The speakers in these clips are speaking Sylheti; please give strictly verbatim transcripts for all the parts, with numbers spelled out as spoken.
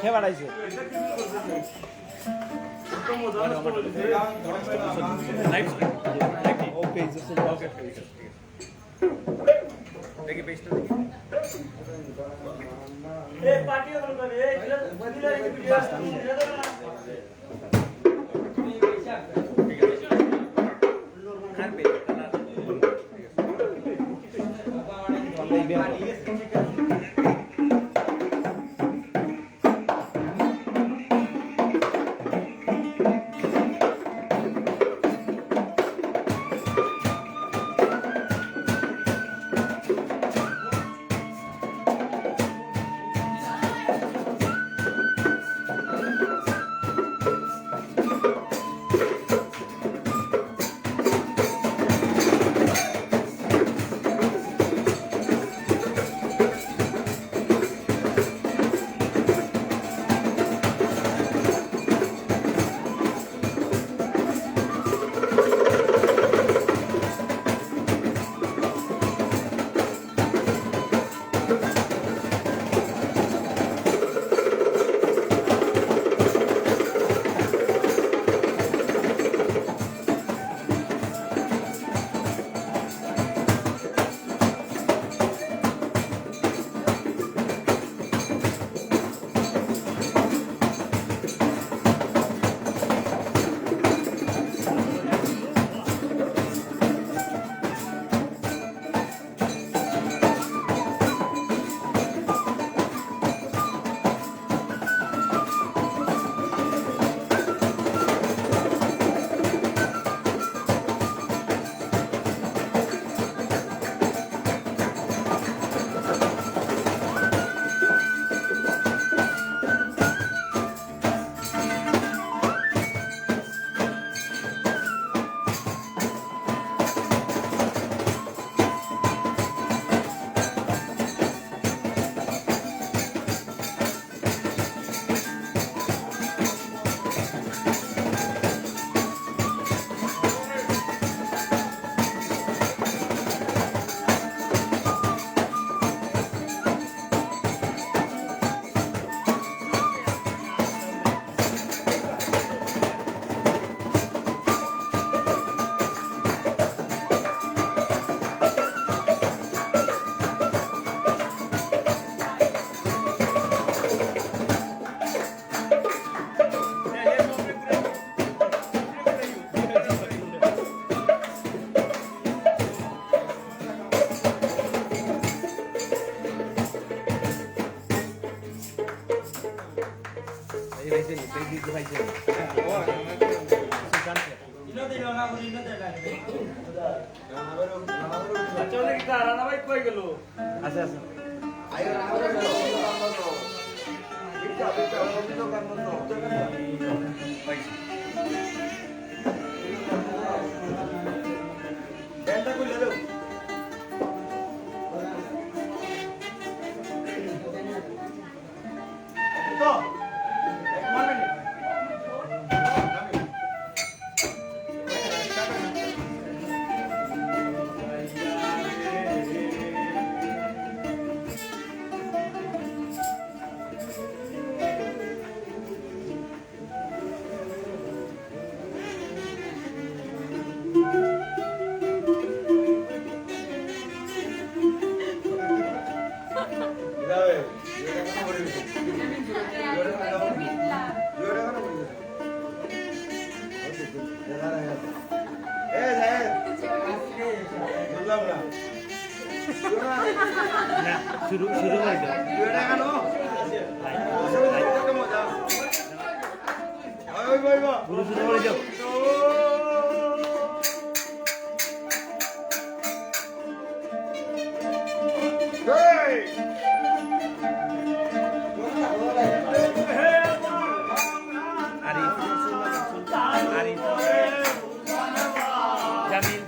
কে বাড়াইছে? ওকে, just a দেখি পেজটা দেখি। আচ্ছা, অনেক দাঁড়ান, ভাই, কই গেল? আচ্ছা, আচ্ছা। এ, সাহেব। বুঝলাম না। না, শুরু, শুরু করে দাও। শুরু, শুরু করে দাও। আরিফ, আরিফ, জামিল।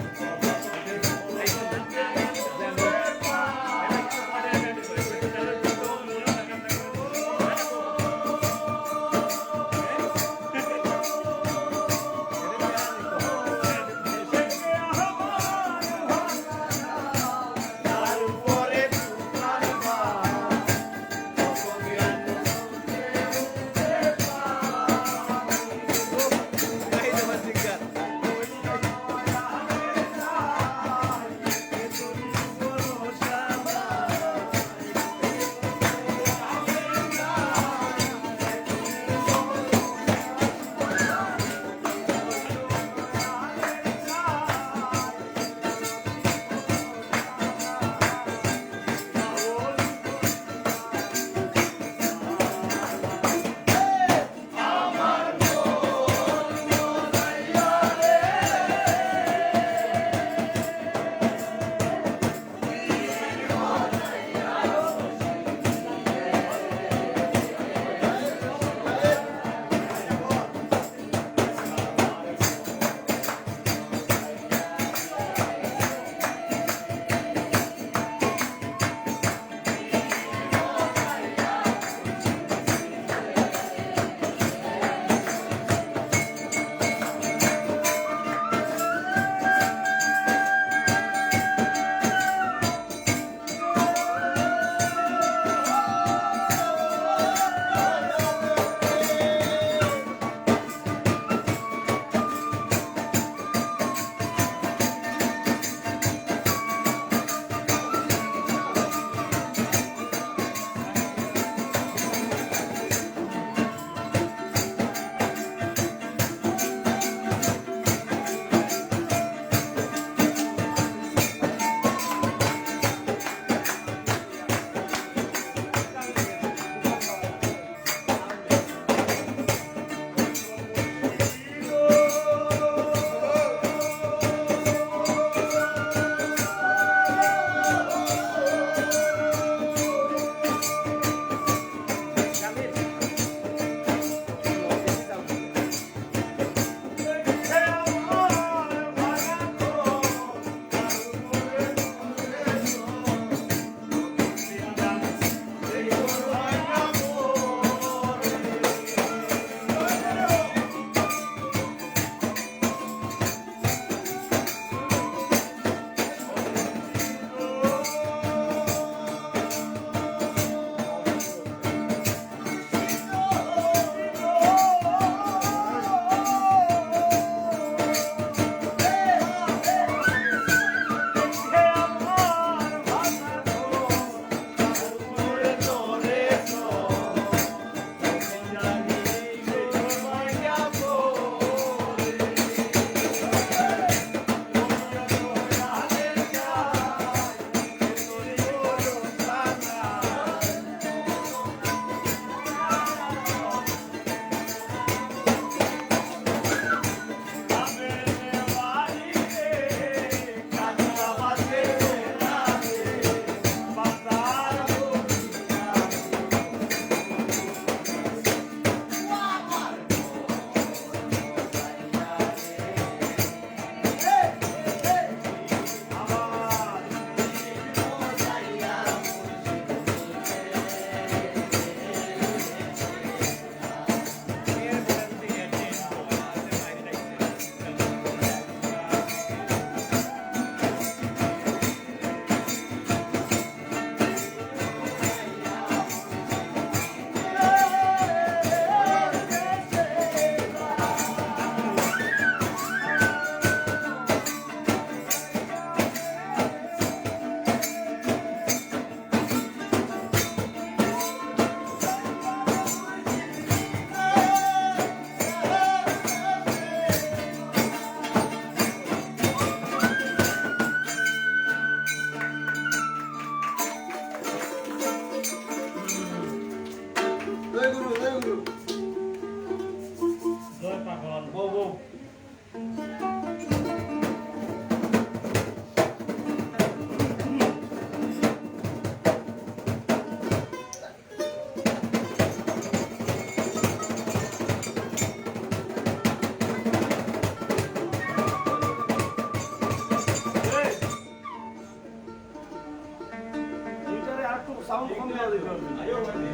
জয় পাগল। বউ, বউ।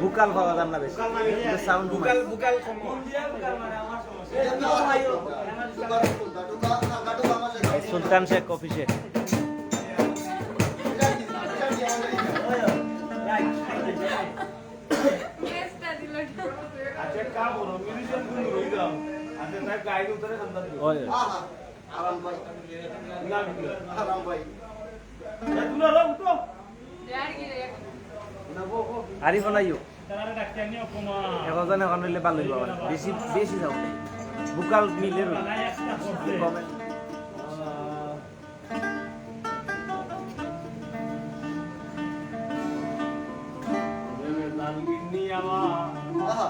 ভোকাল পাওয়া যার না বেশি। সাউন্ড ভোকাল, ভোকাল কম। এই সুলতান শেখ অফিসে। আচ্ছা, কাম করো, মিউজিশিয়ান গুলো রই দাও। আচ্ছা, তাই গাইড উতারে খান্দান দিও। ওই। আরাম ভাই। না, না। আরাম ভাই। এ, তুলো রে, উঠো। আরিফ বানাইও। এখন জানে এখন হইলে ভালো হইব আবার। বেশি, বেশি যাও। ভোকাল মিলে রই। কমে। আহা।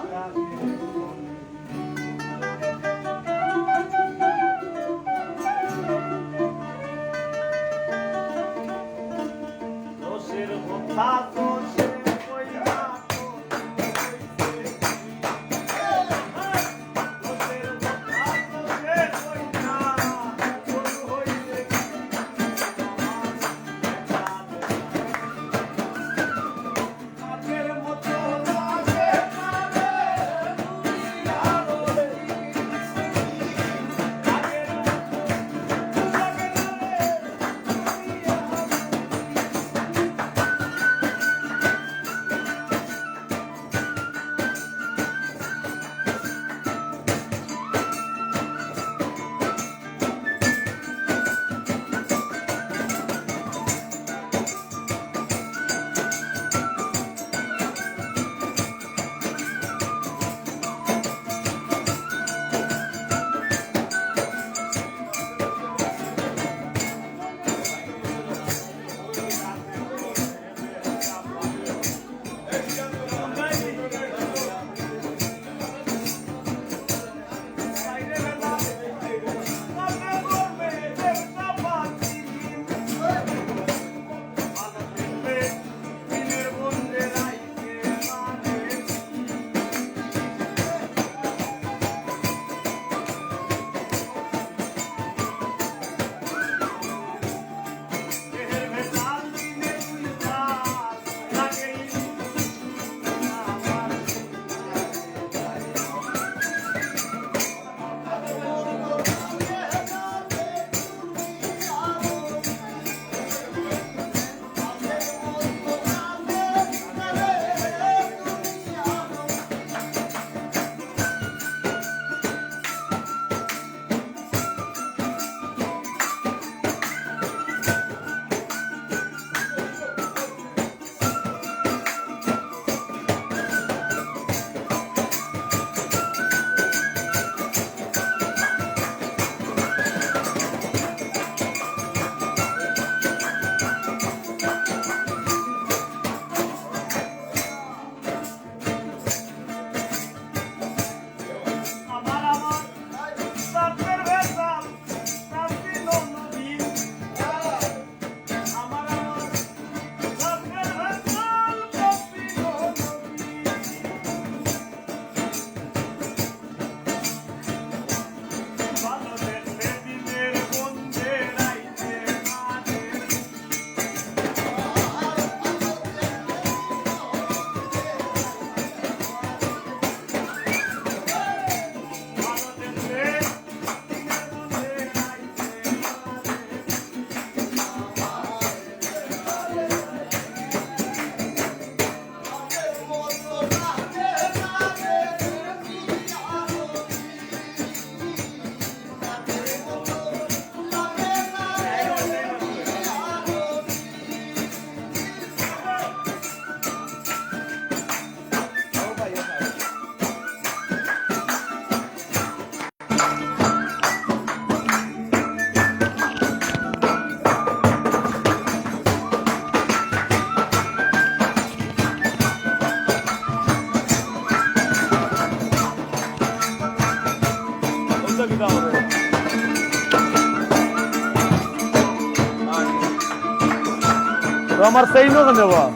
আমার সেই নজর নেওয়া।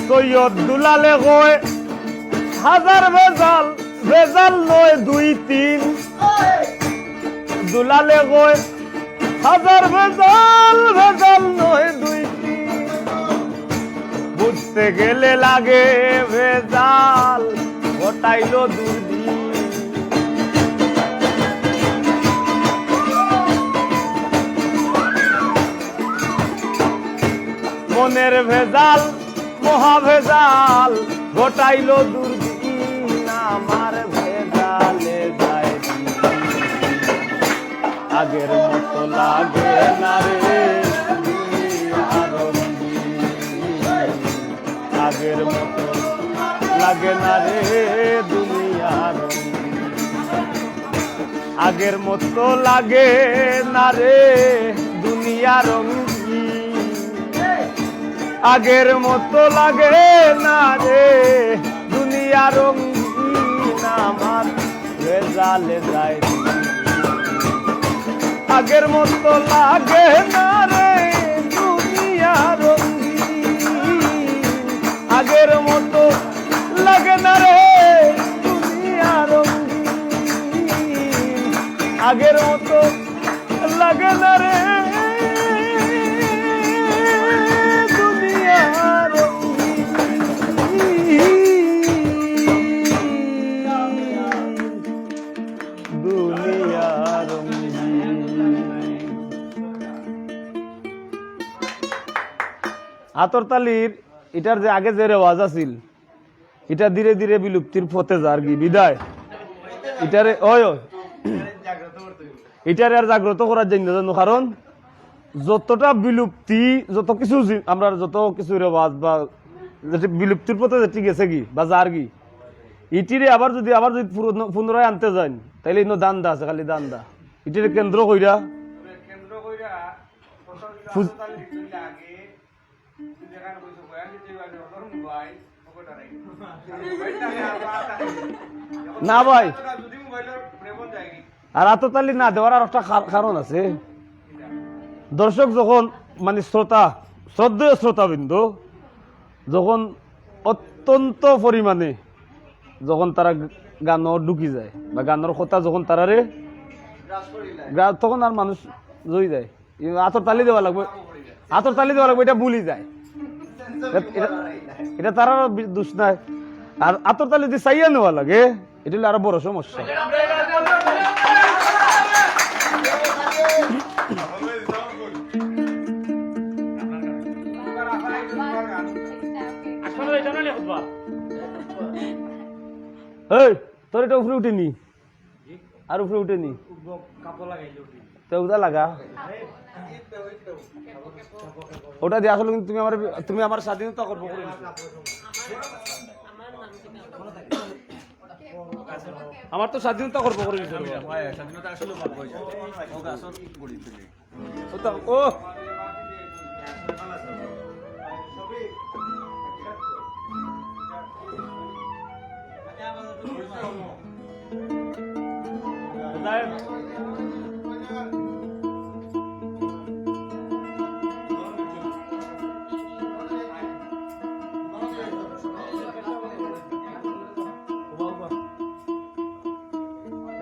সৈয়দ দুলালে কয়, হাজার ভেজাল, ভেজাল নয় দুই তিন। দুলালে কয়, হাজার ভেজাল, ভেজাল নয় দুই তিন। বুঝতে গেলে লাগে ভেজাল, ঘটাইলো দুর্দিন। মনের ভেজাল, মহা ভেজাল, ঘটাইলো দুর্দিন। আমার ভেজালে যায় দিন। আগের মতো লাগে না রে দুনিয়া রঙিন। আগের মতো লাগে না রে দুনিয়া রঙিন। আগের মতো লাগে না রে দুনিয়া রঙিন। আগের মতো লাগে না রে দুনিয়া রঙিন। আমার ভেজালে যায় দিন। আগের মতো লাগে না রে দুনিয়া রঙিন। আগের মতো লাগে না রে দুনিয়া রঙিন। আগের মতো লাগে না রে দুনিয়া রঙিন। দুনিয়া রঙিন। আতর তালির ইটার যে আগে যে রেওয়াজ আছিল, ইটা ধীরে ধীরে বিলুপ্তির পথে যারগি বিদায়। ইটারে, ওই, ওই। ইটারে আর জাগ্রত করার জন্য, জানো, কারণ যতটা বিলুপ্তি, যত কিছু জি-, আমরা যত কিছু রেওয়াজ বা যেটি বিলুপ্তির পথে যেটি গেছে গি বা যারগি, ইটিরে আবার যদি, আবার যদি পুরনো-, পুনরায় আনতে যাইন, তাইলে ইনো ধান্দা আছে, খালি ধান্দা। ইটিরে কেন্দ্র কইরা কেন্দ্র কইরা প্রশাসন ফুজ- আগে না ভাই, আর আতর তালি না দেওয়ার আর একটা কার-, কারণ আছে। দর্শক যখন, মানে, শ্রোতা, শ্রদ্ধেয় শ্রোতাবৃন্দ যখন অত্যন্ত পরিমাণে যখন তারা গানো ঢুকি যায় বা গানোর কথা যখন তারারে গ্রা-, তখন আর মানুষ রই যায়। ই আতর তালি দেওয়া লাগবো, আতর তালি দেওয়া লাগবো, এটা ভুলি যায়। এটা, এটা, এটা তারারও বি-, দোষ নাই। আর আতর তালি যদি চাইয়া নেওয়া লাগে, এটা হলো আরো বড় সমস্যা। এই, তোর এটা উপরে উঠেনি? আর উপরে উঠেনি? উঠবো, কাপড় লাগাইলে উঠে। তো ওটা লাগা। ওটা দিয়ে আসলে কিন্তু তুমি আমার, তুমি আমার স্বাধীনতা খর্ব করে দিছো। আমার তো স্বাধীনতা খর্ব করে দিছো। স্বাধীনতা আসলে খর্ব হয়ে যায়। ও গাছ কি করি তুমি? ও তো, ও।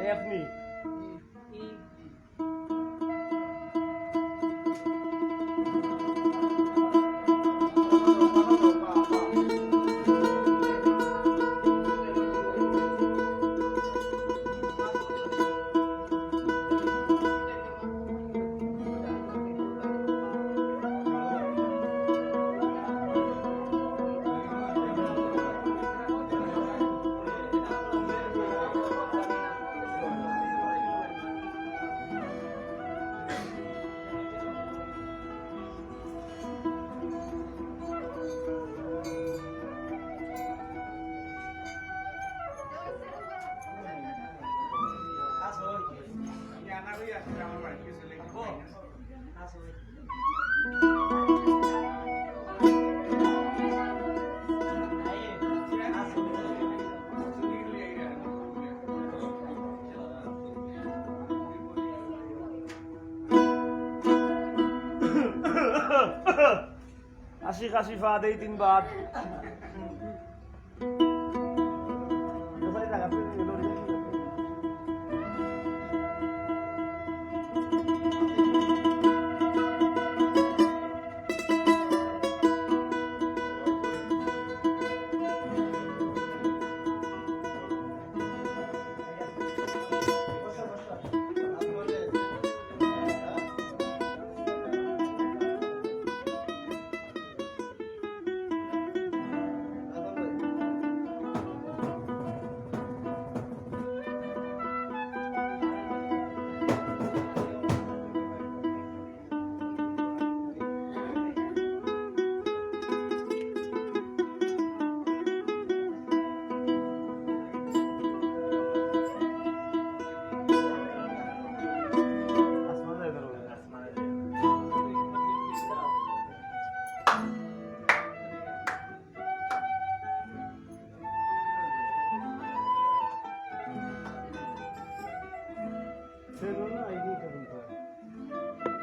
এই আপনি। কাশি কাশি ফাদ এই তিন বাদ।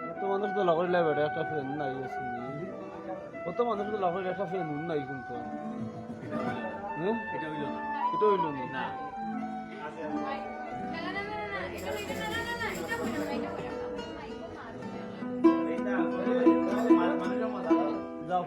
কত মানুষ দলা করিলা বেটা, একটা ফ্যান নাই আছে নি। কত মানুষ দলা করিলা, একটা ফ্যান নাই কিন্তু। হ্যাঁ? এটা হইল না। এটা হইল না। না। যাও।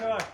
শাবাশ।